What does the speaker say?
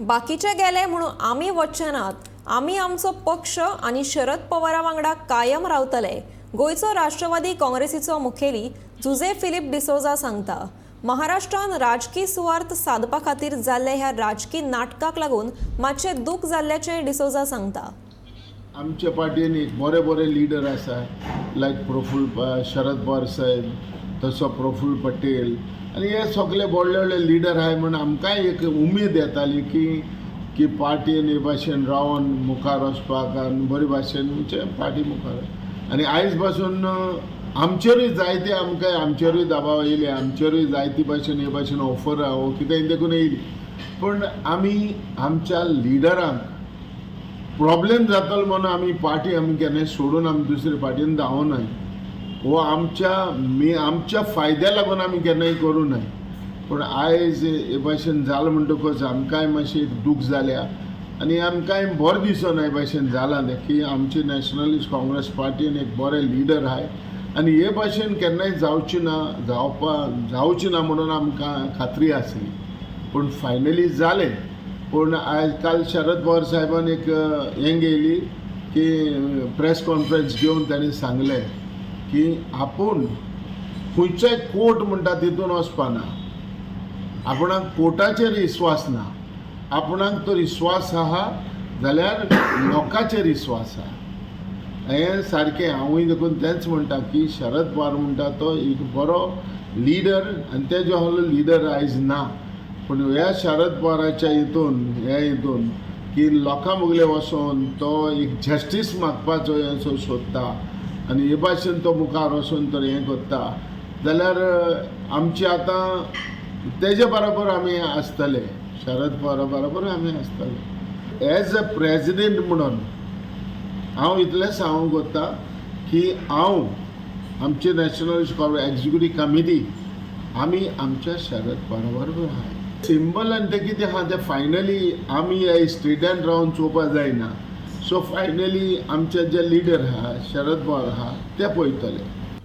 बाकीचे गेले म्हणून आमी वचचे नात. आमी आमचो पक्ष आनी शरद पवारा वांगडा कायम रावतले, गोंयचो राष्ट्रवादी काँग्रेसीचो मुखेली जुझे फिलीप डिसोजा सांगता. महाराष्ट्रान राजकी सुवार्थ सादपा खातीर जाल्ले ह्या राजकी नाटकाक लागून मातशें दूख जाल्ल्याचें डिसोजा सांगता. आमच्या पार्टीन एक बरे बरे लिडर आसा, लायक प्रफुल्ल, शरद पवार साहेब, तसो प्रफुल्ल पटेल आनी हे सगळे व्हडले व्हडले लिडर आहाय म्हूण आमकांय एक उमेद येताली की पार्टीन हे भाशेन रावन मुखार वचपाक आनी बरे भाशेन म्हणजे पार्टी मुखार. आनी आयज पासून आमचेरूय जायते, आमकां आमचेरूय दबाव येयले, आमचेरूय जायती भाशेन हे भाशेन ऑफर वो कितें देखून येयली. पूण आमी आमच्या लिडरांक प्रॉब्लेम जातलो म्हणून आमी पार्टी आमी केन्नाय सोडून आमी दुसरे पार्टीन धांवनाय वो आमच्या मे आमच्या फायद्या लागून आमी केन्नाय करूं नाय. पूण आयज हे भाशेन जालें म्हणटकच आमकांय मातशें एक दूख जाल्या आनी आमकांय बरें दिसना हे भाशेन जालां तें की आमची नॅशनलिस्ट काँग्रेस पार्टीन एक बरे लिडर आहाय आनी हे भाशेन केन्नाय जावची ना, जावपा जावची ना म्हणून आमकां खात्री आसली, पूण फायनली जालें. पूण आयज काल शरद पवार साहेबान एक हें घेयली की प्रेस कॉन्फरन्स घेवन ताणें सांगलें की आपूण खंयचोय कोर्ट म्हणटा तितून वचपाना, आपणाक कोर्टाचेर विस्वास ना, आपणाक तर विस्वास आहा जाल्यार लोकांचेर विस्वास आहा. हें सारकें हांवूय देखून तेंच म्हणटा की शरद पवार म्हणटा तो एक बरो लिडर आनी तेजो आहलो लिडर आयज ना. पूण ह्या शरद पवाराच्या हितून, ह्या हितून की लोकां मुगले वचोन तो एक जस्टीस मागपाचो हें सोदता आनी हे भाशेन तो मुखार वचोन तर हें करता जाल्यार आमची आतां तेजे बरोबर आमी आसतले, शरद पवारा बरोबर आमी आसतले. एज अ प्रेजिडेंट म्हणून हांव इतलें सांगूंक सोदता की हांव आमची नॅशनल एक्झिक्युटीव कमिटी आमी आमच्या शरद पवारा बरोबर आहाय. सिंबल आनी तें कितें आहा तें फायनली आमी ह्या स्टेटान रावन चोवपा जायना. सो फायनली आमचे जे लिडर आहा, शरद पवार आहा, ते पळयतले.